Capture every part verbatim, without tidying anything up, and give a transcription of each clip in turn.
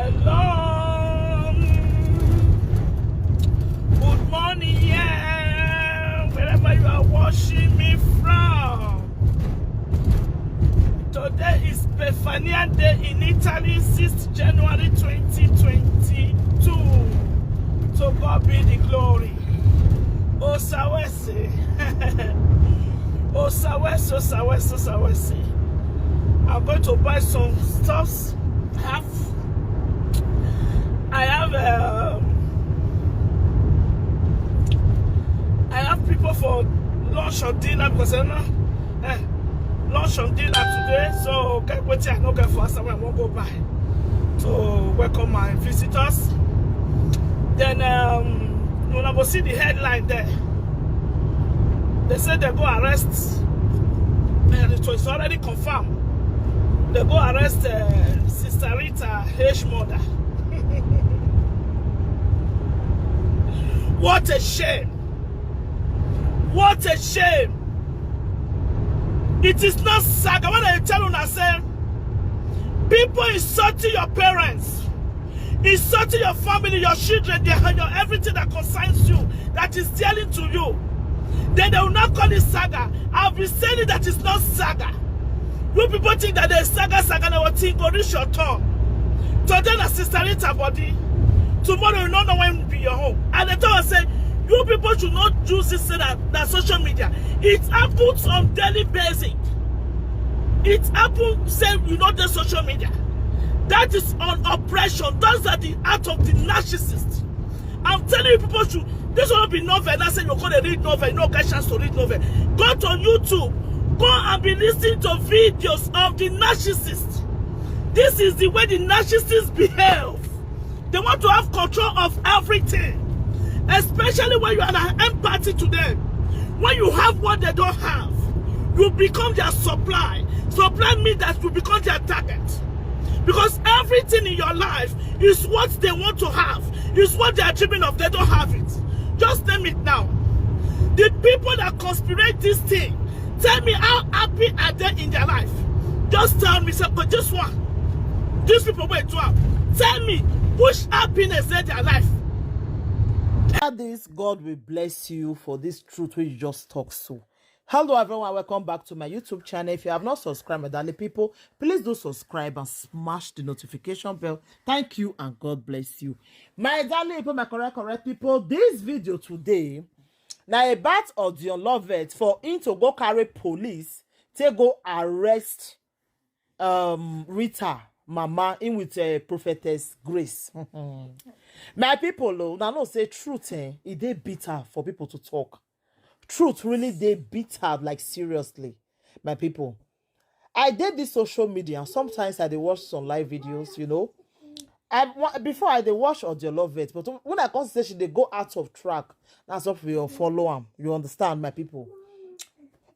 Hello. Good morning, yeah. Wherever you are watching me from. Today is Befania Day in Italy, sixth January twenty twenty-two. To God be the glory. Osawese. Osawese, Osawese, Osawese. I'm going to buy some stuffs. Have I have um, I have people for lunch or dinner because I know eh, lunch and dinner today. So get wetin I no get for outside wey I wan go buy to welcome my visitors. Then um, una go see the headline there. They say they go arrest, and it was already confirmed. They go arrest uh, Sister Rita H mother. What a shame! What a shame! It is not saga. When I tell una say, people insulting your parents, insulting your family, your children, their, your everything that concerns you, that is dealing to you. Then they will not call it saga. I've been saying it that is not saga. You people think that there's saga, saga, na wetin go reach your turn. Today na Sister Rita body. Tomorrow you no know when be your home. And they tell us say you people should not use this thing that, that social media. It happens on daily basis. It happens say you know the social media. That is on oppression. Those are the act of the narcissist. I'm telling you, people should. This will not be novel. I say you're gonna read novel. You no get chance to read novel. Go to YouTube. Go and be listening to videos of the narcissist. This is the way the narcissists behave. They want to have control of everything, especially when you are an empathy to them. When you have what they don't have, you become their supply. Supply means that you become their target. Because everything in your life is what they want to have, is what they are dreaming of. They don't have it. Just name it now. The people that conspirate this thing, tell me how happy are they in their life? Just tell me, say, but this one, these people wait to have. Tell me which happiness in their life. After this, God will bless you for this truth which you just talk so. Hello everyone, welcome back to my YouTube channel. If you have not subscribed, my darling people, please do subscribe and smash the notification bell. Thank you and God bless you. My darling people, my correct, correct people, this video today, now about Odion Lovett for him to go carry police, take go arrest um Rita, mama, in with uh, prophetess Grace. My people, oh, now no say truth, eh, it dey bitter for people to talk. Truth really dey bitter, like seriously, my people. I did this social media, and sometimes I dey watch some live videos, you know. I wa- before I dey watch Audio Love It, but when I come say she dey go out of track, that's what we unfollow am. You understand, my people?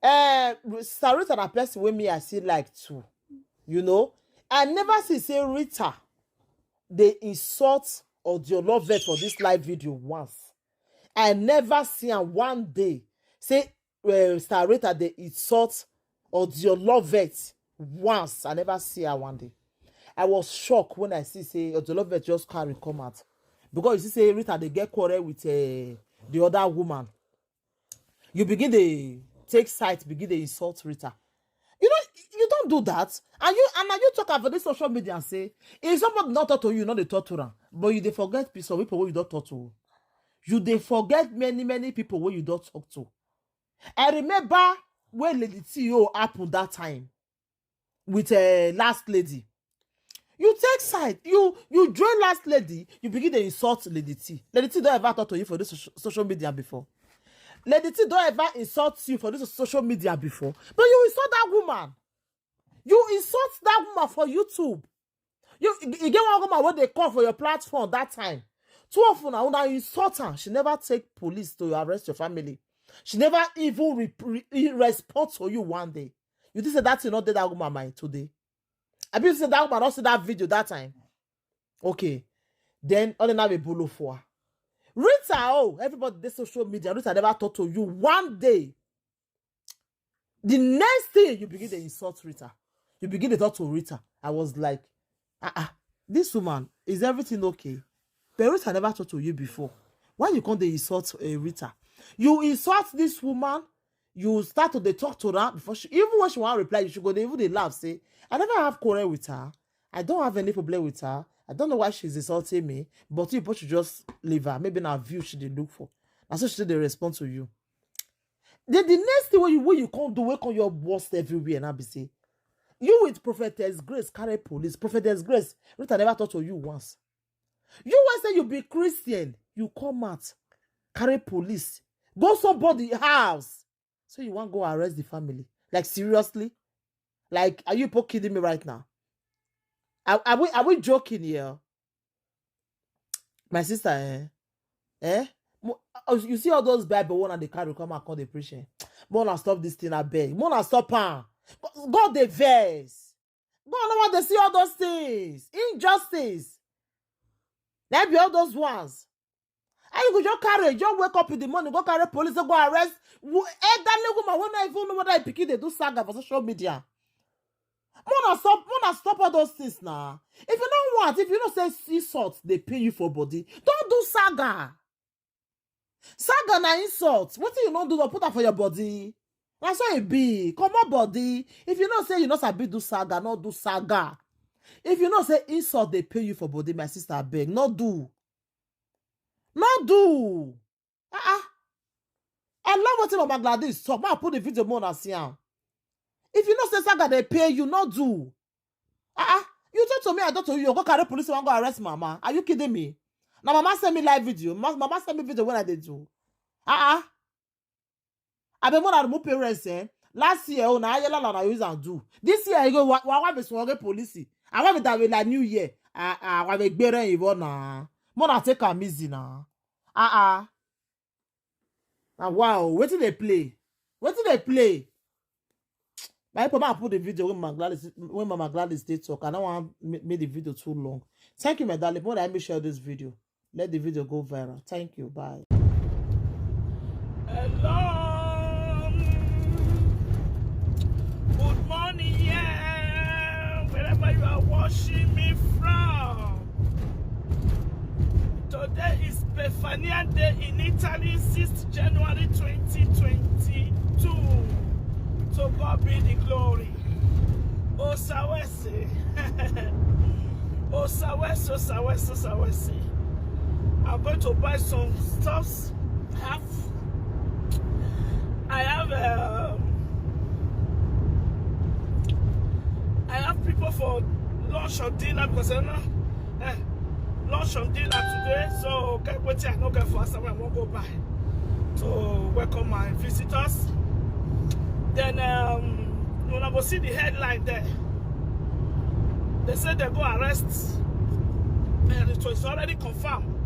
Uh, Sister Rita na person wey me I see like too, you know. I never see say Rita dey insult Audio Love It for this live video once. I never see am one day say uh, Sister Rita dey insult Audio Love It once. I never see her one day. I was shocked when I see say Audio Love It just carry come out, because you see say Rita dey get quarrel with uh, the other woman. You begin dey take side, begin dey insult Rita. You know, you don't do that. And you and now you talk about this social media and say, if somebody not talk to you, you not dey talk to them. But you dey forget piece of people wey you don't talk to. You dey forget many, many people wey you don't talk to. I remember when Lady T O happened that time with a last lady. You take side, you you join last lady, you begin to insult Lady T. Lady T don't ever talk to you for this soc- social media before. Lady T don't ever insult you for this social media before. But you insult that woman. You insult that woman for YouTube. You, you get one woman wey dey call for your platform that time. Two of una, una insult her. She never take police to arrest your family. She never even re- re- respond to you one day. You think say that thing not dey that woman mind today? I be say that woman don't see that video that time. Okay. Then all na we bolo for her. Rita, oh, everybody dey social media. Rita never talk to you one day. The next thing you begin to insult Rita. You begin to talk to Rita. I was like, ah ah. This woman, is everything okay? But Rita never talk to you before. Why you come dey insult, uh, Rita? You insult this woman. You start to dey talk to her before she, even when she wan reply you, she go dey even dey laugh say, "I never have quarrel with her. I don't have any problem with her. I don't know why she's insulting me." But you, but you just leave her. Maybe na view she dey look for. Na so she dey respond to you. Then the next thing wey you, wey you come do, wey come your worst everywhere now be say, you with Prophetess Grace carry police. Prophetess Grace, Rita never talk to you once. You wan say you be Christian, you come out, carry police, go somebody house. So you wan go arrest the family? Like, seriously? Like, are you people kidding me right now? Are, are we, are we joking here? My sister, eh? Eh? Mo-, uh, you see all those Bible one and they carry come and come dey preach, eh? Mona, stop this thing, I beg. Mona, stop am. God dey vex. God no want to see all those things. Injustice. That be all those ones. And you go just carry, just wake up in the morning, go carry police, go arrest wo-, elderly woman wey no even know whether the pikin dey do saga for social media. Mona, stop, Mona, stop all those things now. If you don't want, if you know say insult dey pay you for body, don't do saga. Saga na insult. Wetin you no do, no put am for your body. Na so e be. Comot body. If you know say you no sabi do saga, no do saga. If you know say insult dey pay you for body, my sister, abeg, no do. No do. Uh-uh. I love wetin Mama Gladys talk. Ma put the video more and see am. If you know say saga dey pay you, no do. Uh-uh. You talk to me, I talk to you. You go carry police, wan go arrest Mama. Are you kidding me? Now Mama send me live video. Ma-, Mama send me video when I dey do. Uh-uh. I be more than remove parents, eh? Last year, oh, na ayela na use and do. This year, you go wa wa wa be swore police. I want that way like New Year. Ah, ah, I be gbere even na. More than take am easy na. Ah, ah. Na wow, wetin dey play? Wetin dey play? My people, ma put the video when Mama Gladys, when Mama Gladys dey talk. I don't want ma-, make the video too long. Thank you, my darling. When I make share this video, let the video go viral. Thank you. Bye. Hello. Good morning, yeah. Wherever you are watching me from. Today is Befania Day in Italy, sixth January twenty twenty-two. To God be the glory. Osawese. Osawese, Osawese, Osawese. I'm going to buy some stuffs. I have, I have, um, I have people for lunch or dinner because I know, eh, lunch and dinner today. So get wetin I no get for house, I wan go buy to welcome my visitors. Then, um, una go see the headline there. They say they go arrest, and it was already confirmed.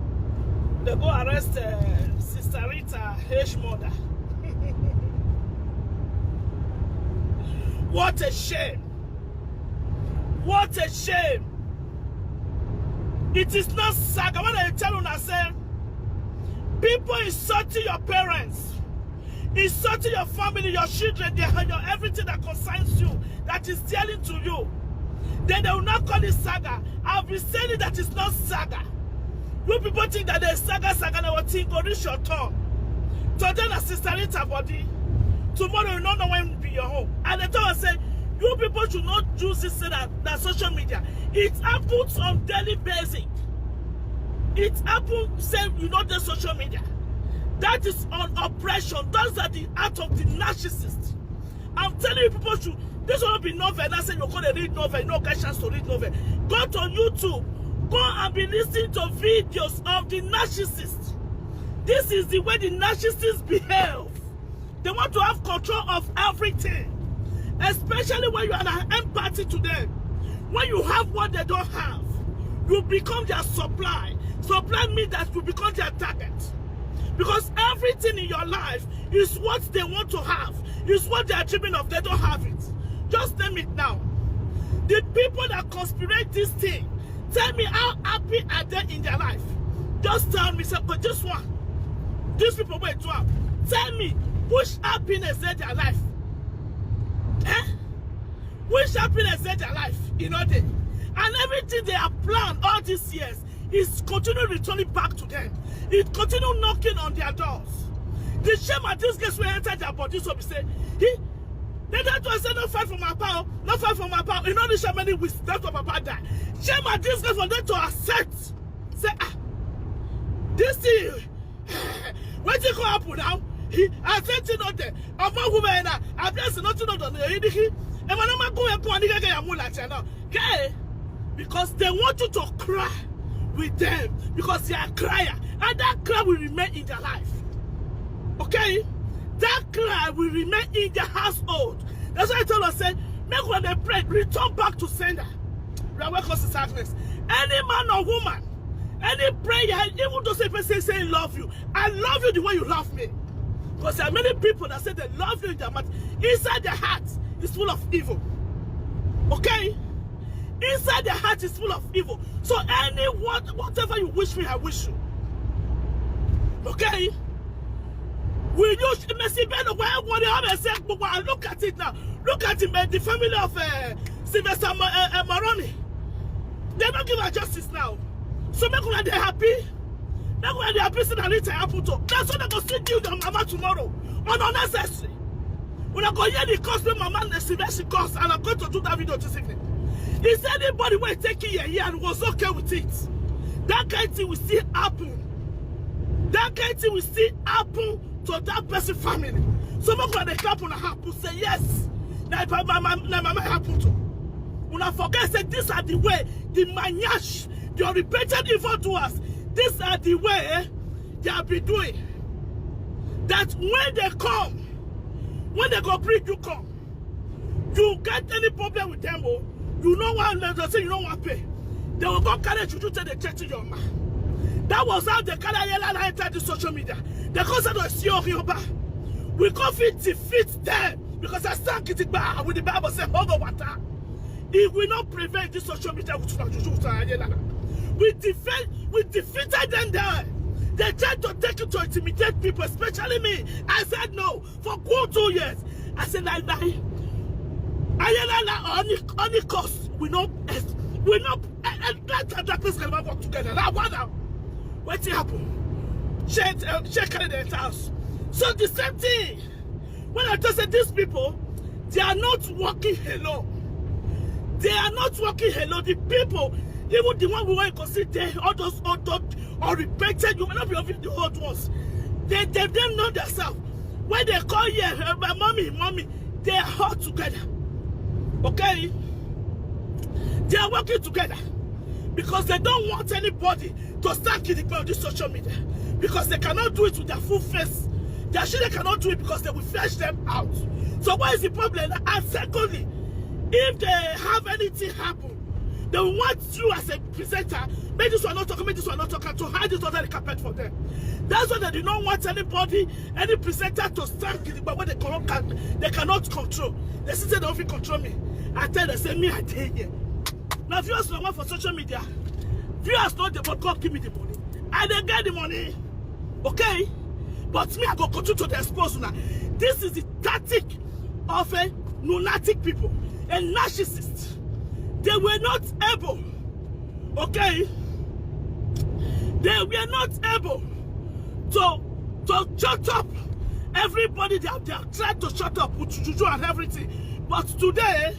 They go arrest, uh, Sister Rita, H mother. What a shame. What a shame. It is not saga. When I tell una say, people insulting your parents, insulting your family, your children, their, your everything that concerns you, that is dealing to you. Then they will not call it saga. I've been saying it that is not saga. You people think that the saga, saga, na wetin go reach your turn. Today na Sister Rita body. Tomorrow you no know when be your home. And they tell us say, you people should not use this thing that, that social media. It happens on daily basis. It happens, say you know the social media. That is on oppression. Those are the act of the narcissist. I'm telling you, people should, this will not be novel. I say you're gonna read novel, you no get chance to read novel. Go to YouTube, go and be listening to videos of the narcissist. This is the way the narcissists behave. They want to have control of everything, especially when you are an empathy to them. When you have what they don't have, you become their supply. Supply means that you become their target. Because everything in your life is what they want to have, is what they are dreaming of. They don't have it. Just name it now. The people that conspirate this thing, tell me how happy are they in their life? Just tell me, say, but this one, these people wey do am, tell me which happiness dey their life? Eh? Which happiness dey their life? You know they. And everything they have planned all these years is continue returning back to them. It continue knocking on their doors. The shame and disgrace will enter their body. So we say, he, they don't to say, "No fight for my power, no fight for my power." You know, this many weeks, that's what Papa die. Shame and disgrace for them to accept. Say, ah, this thing, wetin go happen now? He accept it not there. Ọmọ woman na, I bless nothing not on the, he, he, and when I'm going to go and get a moonlight now. Okay? Because they want you to cry with them, because they are crier, and that cry will remain in their life. Okay? That cry will remain in their household. That's why I tell us, say, make when they pray, return back to sender. Return back to sender. Any man or woman, any prayer, even though say person say, "I love you, I love you the way you love me." Because there are many people that say they love you in their mouth. Inside their heart is full of evil. Okay? Inside their heart is full of evil. So any what, whatever you wish me, I wish you. Okay? We use Messi Ben, why would they have a say, but look at it now. Look at him, eh, the family of, uh, Sylvester Mo-, uh, uh, Moroni. They don't give her justice now. So make una dey happy. Make una dey happy say that it happen to. That's why they go still kill their mama tomorrow. On unnecessary. When I go hear the cause wey mama Sylvester cause, and I'm going to do that video this evening. Is anybody wey take it here, here and was okay with it? That kind thing will still happen. That kind thing will still happen to that person family. So make una dey clap una hand, put say, "Yes, na my, my, my, na my, my happen to." Una forget say these are the way, the manyash, the unrepentant evil doers. These are the way they have been doing. That when they come, when they go bring you come, you get any problem with them, oh, you know what, they say you don't want pay. They will go carry juju till they check to your man. That was how they carry Ayelala enter the social media. They come say to see Orioba. We go fit defeat them because I stand Kitigba with the Bible say, "Hold on, water." It will not prevent this social media with una juju, with una Ayelala. We defend, we defeated them there. They tried to take it to intimidate people, especially me. I said no. For good two years, I said, "Like that, Ayelala, only, only cause we not, we not, and, and that, that, that place can never work together." Now, what now? What happen? She, uh, she carried the entire house. So the same thing. When I just said these people, they are not working alone. They are not working alone. The people, even the one we want to see there, all those, all those, or repented, you may not be of the old ones. They, they, they know themselves. When they call here, eh, "My mommy, mommy," they are all together. Okay? They are working together because they don't want anybody to start kidding on this social media, because they cannot do it with their full face. Their children cannot do it because they will fetch them out. So what is the problem? And secondly, if they have anything happen, they want you as a presenter, make this one not talk, make this one not talk, and to hide it under the carpet for them. That's why they do not want anybody, any presenter to stand gidigba when they cannot, can, they cannot control. They say they don't fit control me. I tell them, say, "Me, I dey here." Now, viewers, no one for social media. Viewers, not the, but God give me the money. I dey get the money. Okay? But me, I go continue to expose now. This is the tactic of a lunatic people, a narcissist. They were not able, okay? They were not able to, to shut up everybody. They have, they have tried to shut up with juju and everything. But today,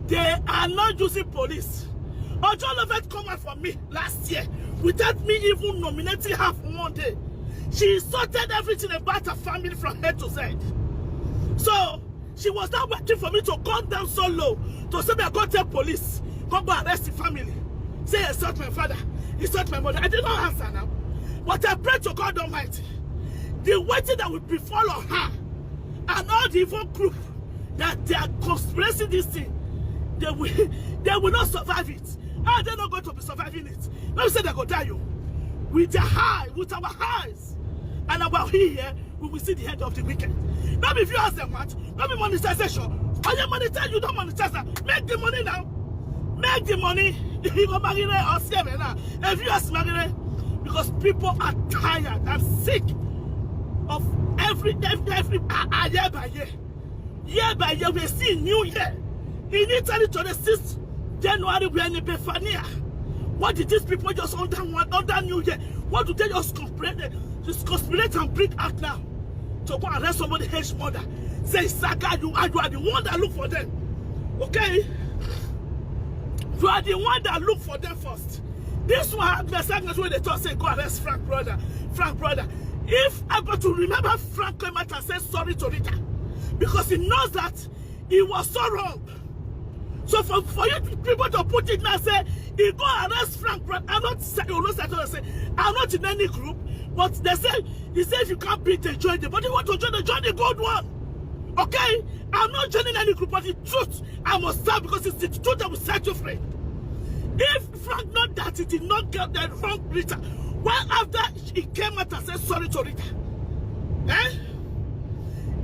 they are not using police. Ojo Lovett come out for me last year without me even nominating her for one day. She insulted everything about her family from head to side. So she was not waiting for me to come down so low to say, "I go tell police, come go arrest the family." Say, "Insult my father, insult my mother." I did not answer now. But I pray to God Almighty, the waiting that will befall on her and all the evil group that they are conspiracy this thing, they will, they will not survive it. How are they not going to be surviving it? Let me say they go die, you. With their eye, with our eyes and our ear, we will see the end of the wicked. Not if you ask them what, not be monetization. Are you monetize? You don't monetize that. Make the money now. Make the money. You go marry or see me now. If you ask marry, because people are tired and sick of every, every, every, uh, uh, year by year. Year by year, we see new year. In Italy today, six January, we are in Bethania. What did these people just under one, under New Year? What do they just conspirate, just conspirate and bring out now? To go arrest somebody, his mother. Say, Saka, you are, you are the one that look for them. Okay? You are the one that look for them first. This one, the second when they talk, say, go arrest Frank brother. Frank brother. If I got to remember, Frank came out and said sorry to Rita. Because he knows that he was so wrong. So for, for you people to put it now, say, he go arrest Frank brother. I'm not say, you know, say, say, I'm not in any group. But they say, he said, if you can't beat the join the, but you want to join the, join the good one. Okay? I'm not joining any group, but the truth, I must stand because it's the truth that will set you free. If Frank not that he did not get the wrong Rita, why after he came out and said sorry to Rita? Eh?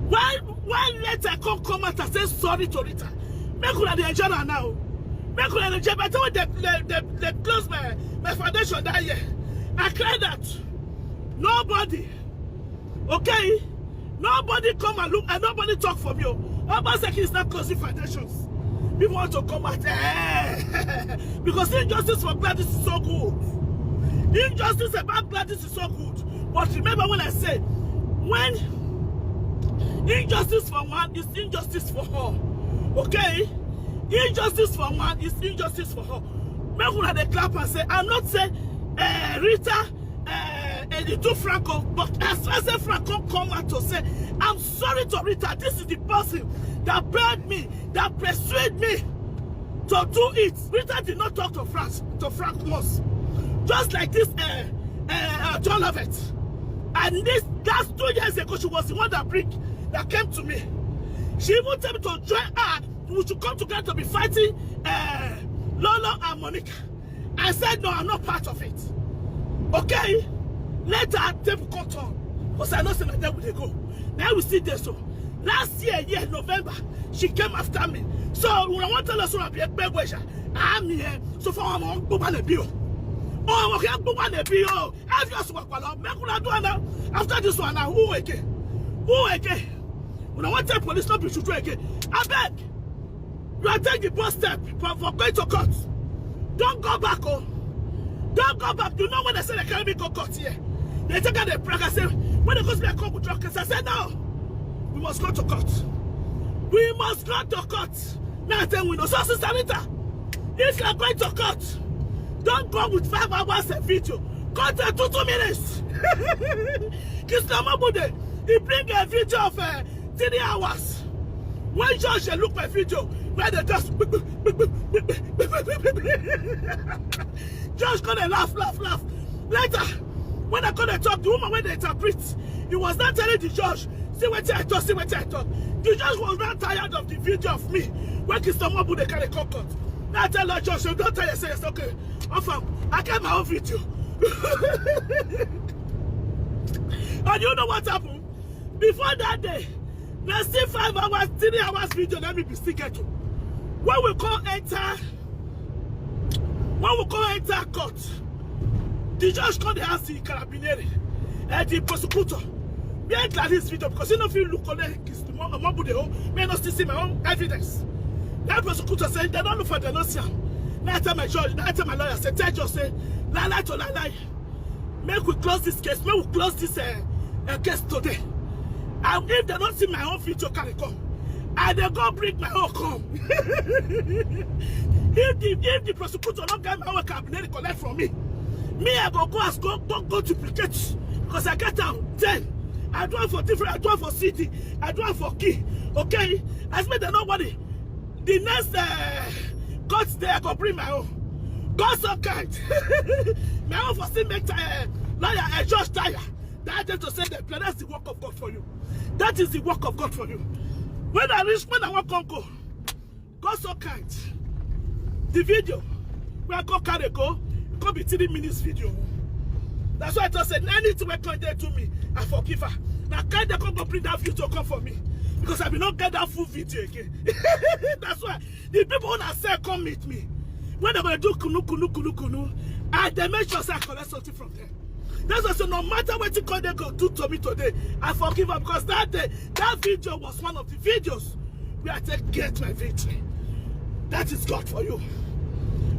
Why, why later come, come out and say sorry to Rita? Make una dey enjoy am now. Make una dey enjoy. By the time they, they, they, they close my, my foundation that year, I cried out. Nobody. Okay? Nobody come and look, and nobody talk for me. Oh. Obaseki is not closing foundations. People want to come out. Eh. Because injustice for Gladys is so good. Injustice about Gladys is so good. But remember when I say, when injustice for one is injustice for all. Okay? Injustice for one is injustice for all. Make una dey clap and say, I'm not saying, eh, Rita, eh, eh, the two Franco, but as I say Franco come out to say, I'm sorry to Rita. This is the person that paid me, that persuaded me to do it. Rita did not talk to Frank, to Frank once. Just like this, uh, uh, uh, John Lovett. And this last two years ago, she was the one that bring, that came to me. She even told me to join her. We should come together to be fighting uh, Lolo and Monica. I said, no, I'm not part of it. Okay? Later, table come turn. Because I know say na there we dey go. Now we still there so. Last year, year November, she came after me. So when I want to tell us what I'm here, I'm here. So for I'm on Boba Nebio. Oh, I'm okay, Boba Nebio. Have you also walk along? Make una do now. After this one now, who again? Who again? When I want to tell police, not be shoot again. I beg. You are taking the first step for, for going to court. Don't go back, oh. Don't go back. You know when they say they carry me go court here, they take out the prayer. I say, when they go to me, I come with drunkenness. I said, no. We must go to court. We must go to court. Now I tell we know. So, Sister Rita, if you are going to court, don't go with five hours of video. Cut it to two minutes. Kisnamabude, he bring a video of uh, three hours. When George dey look my video, where they just George gonna laugh, laugh, laugh. Later, when I gonna talk, the woman when they interpret, he was not telling the judge, see what I talk, see what I talk. The judge was not tired of the video of me. When Kisnamabude carry court. Now I tell her, George, you don't tell you, say it's okay. Off am. I get my own video. And you know what happened? Before that day, na still five hours, three hours video, let me be still get to. When we come enter, when we come enter court, the judge come dey ask the carabinieri, eh, the prosecutor, where Gladys video, because you know if you look on the Mabude, oh, may not still see my own evidence. That prosecutor said, they don't look for the no see am. Now I tell my judge, now I tell my lawyer, say, tell judge, say, lie, lie to lie, lie. Make we close this case. Make we close this uh, uh, case today. And if they don't see my own video carry come, I dey go bring my own come. If the if the prosecutor not get my own cabinet collect from me, me I go go as go go go duplicate because I get am then. I do am for different. I do am for city. I do am for key. Okay, as me they nobody. The next uh, court day I go bring my own. God so kind. My own for still make uh, lawyer a judge tire. That day to say the plan, that's the work of God for you. That is the work of God for you. When I reach, when I want come go, God so kind. The video where I go carry go, go be three minutes video. That's why I just said anything wey come there to me, I forgive her. Now can they come go bring that video come for me because I will not get that full video again. That's why the people when I say come meet me, when they gonna do kunu kunu kunu kunu, I they make sure say I collect something from them. That's why I say no matter what you come they go do to me today, I forgive her because that day that video was one of the videos where I take get my victory. That is God for you.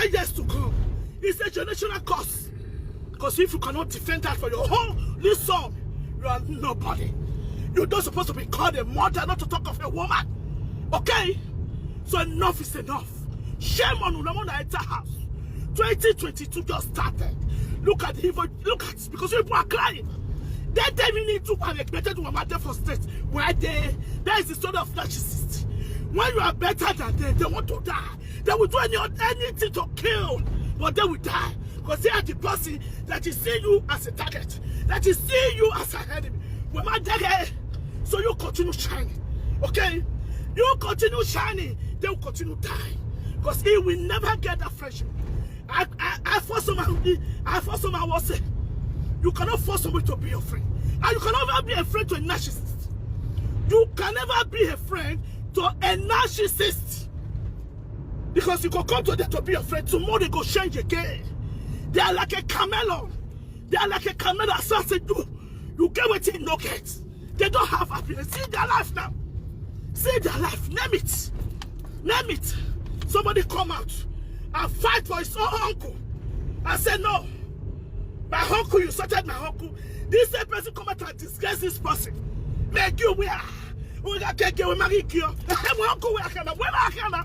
hundred years to come. It's a generational curse. Because if you cannot defend that for your holy son, you are nobody. You're not supposed to be called a mother, not to talk of a woman. Okay? So enough is enough. Shame on una when una enter house. Twenty twenty-two just started. Look at the evil. Look at, because people are crying. That time you need to have expected to mama there for state. Where they, that is the story of narcissist. When you are better than them, they want to die. They will do any, anything to kill, but they will die. Because they are the person that is seeing you as a target, that is seeing you as an enemy. When my dad, so you continue shining. Okay? You continue shining, they will continue dying. Because he will never get that friendship. I, I, I force someone, I force someone was say, you cannot force someone to be your friend. And you cannot ever be a friend to a narcissist. You can never be a friend to a narcissist. Because you go come to them to be your friend. Tomorrow they go change again. They are like a camelo. They are like a camelo assassin. You, you get what you no get. They don't have happiness. See their life now. See their life. Name it. Name it. Somebody come out and fight for his own uncle. I said, no. My uncle, you insulted my uncle. This same person come out and disgrace this person. Make you wear. We got to get we marry you. My uncle, where can I? Where can I?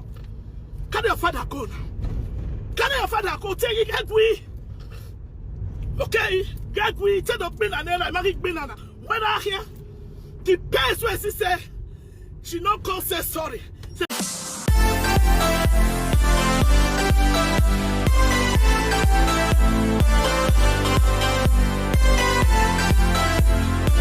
Can your father go now? Can your father go? Take it, get we. Okay, get we. Take the pain and then I marry pain and when I hear the best way she say, she no come say sorry. Say,